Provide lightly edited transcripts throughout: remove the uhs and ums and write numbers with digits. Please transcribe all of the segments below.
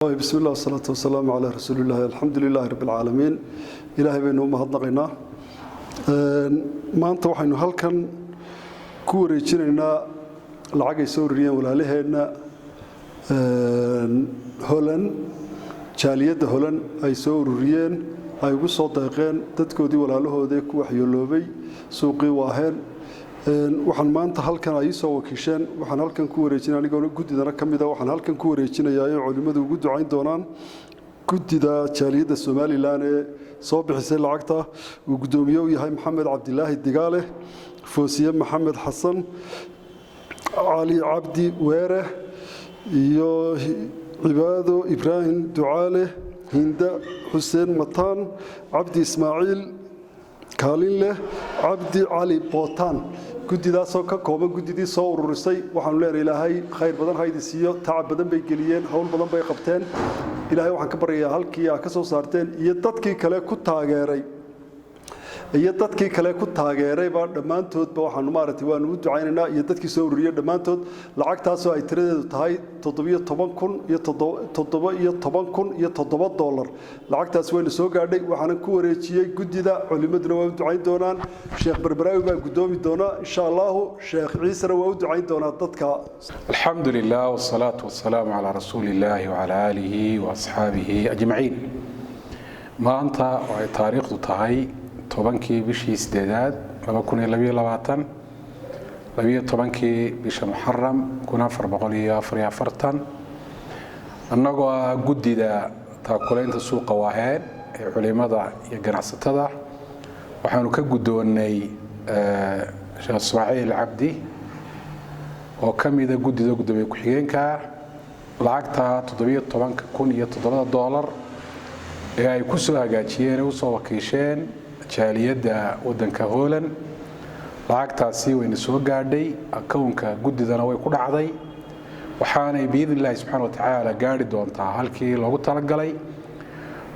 Bismi illah, wasalaatu wasalaamu calaa rasuulillahi, alxamdu lilaahi rabbi alcaalamiin. Ilaahay baynu u mahadnaqaynaa. Maanta waxaynu halkan ku wareejinaynaa lacag ay soo ururiyeen walaalaheenna Holan, jaaliyadda Holan ay soo ururiyeen, ay ugu soo deeqeen dadkoodii walaalahoodii ku waxyeeloobay suuqii Waaheen. Waxaan maanta halkan ay soo wakiisheen, waxaan halkan ku wareejinaya, anigoona guddidana ka mida, waxaan halkan ku wareejinayaa oo culimmadu ugu ducayn doonaan guddida jaaliyadda Somaliland ee soo bixisay lacagta, uu guddoomiye u yahay Maxamed Cabdilaahi Digaale, Foosiye Maxamed Xasan, Cali Cabdi Weere iyo Cibaado Ibraahim Ducaale, Hinda Xuseen Mataan, Cabdi Ismaaciil Kaalinleh, Cabdi Cali Bootaan. Guddidaasoo ka kooban guddidii soo ururisay, waxaanu leenahay Ilaahay khayr badan ha idin siiyo. Tacab badan bay geliyeen, howl badan bay qabteen. Ilaahay waxaan ka baryayaa halkii aa ka soo saarteen iyo dadkii kale ku taageeray iyo dadkii kale ku taageerayba dhammaantoodba waxaanu maaragtay waanu u ducaynaynaa, iyo dadkii soo ururiyey dhammaantood. Lacagtaasoo ay tiradeedu tahay 17,000 iyo $17,007. Lacagtaas wayna soo gaadhay, waxaana ku wareejiyey guddida. Culimaduna waa u ducayn doonaan. Sheekh Berberaawi baa guddoomi doona, insha Allahu. Sheekh Ciisena waa u ducayn doonaa dadka. الحمد لله والصلاة والسلام على رسول الله وعلى آله وأصحابه أجمعين. Maanta oo ay taariikhdu tahay 10-kii bishii sideedaad 2022, 12-kii bisha Muxaram 1444, annagoo ah guddida taakulaynta suuqa Waaheen ee culimada iyo ganacsatada, waxaanu ka guddoonnay Sheekh Ismaaciil Cabdi oo ka mida guddida, guddoomiye ku-xigeenka, lacagta $17,007 ee ay ku soo hagaajiyeen ee usoo wakiisheen jaaliyadda waddanka Holland. Lacagtaasi wayna soo gaadhay, akownka guddidana way ku dhacday, waxaanay biidni illaahi subxaana wa tacaala gaadhi doontaa halkii loogu talagalay.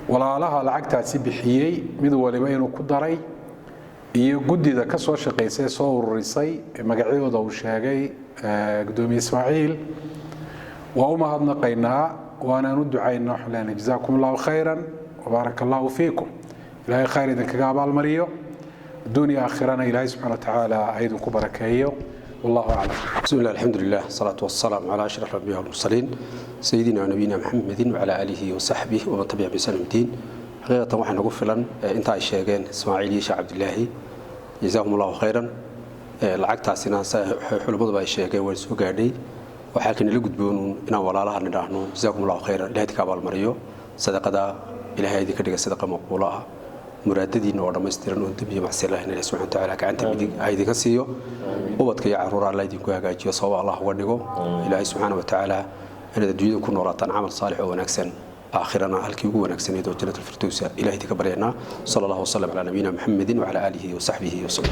Walaalaha lacagtaasi bixiyey, mid waliba inuu ku daray, iyo guddida ka soo shaqaysay, soo ururisay ee magacyadooda uu sheegay guddoomiye Ismaaciil, waa u mahadnaqaynaa, waanaan u ducaynaa. Waxaan leenahay jazaakum allahu khayran wabaaraka allahu fiikum. Ilaahay khayr idinkaga abaalmariyo, adduun iyo aakhirana Ilaahay subxana wa tacaala ha idinku barakeeyo. Wallahu aclam. بسم الله، الحمد لله، الصلاة والسلام على أشرف الأنبياء والمرسلين، سيدنا ونبينا محمد وعلى آله وصحبه ومن تبع بإحسان الدين. حقيقة waxaa nagu filan inta ay sheegeen Ismaaciil iyo Sheekh Cabdilaahi, jazaahum allahu khayran. Lacagtaasina culimmaduba ay sheegeen way soo gaadhay. Waxaa kanala gudboonuun inaan walaalaha nidhaahno jazaakum allahu khayran, Ilahay idinka abaalmariyo sadaqada, Ilahay idinka dhiga sadaqa maqbuulo ah, muraadadiina oo dhammaystiran oon dembi iyo macsi lahayn Ilahi subxana watacaala gacanta midig ha idinka siiyo, ubadka iyo caruura Alla idinku hagaajiyo, sabab Allah uga dhigo. Ilaahay subxaana watacaala inaad adduunyada ku noolaataan camal saalix oo wanaagsan, aakhirana halkii ugu wanaagsanayd oo jannat alfirdowsa Ilahay idinka baryanaa. Sala allahu wasalam calaa nabiyina Muxamedin wacala aalihi wasaxbihi wasallam.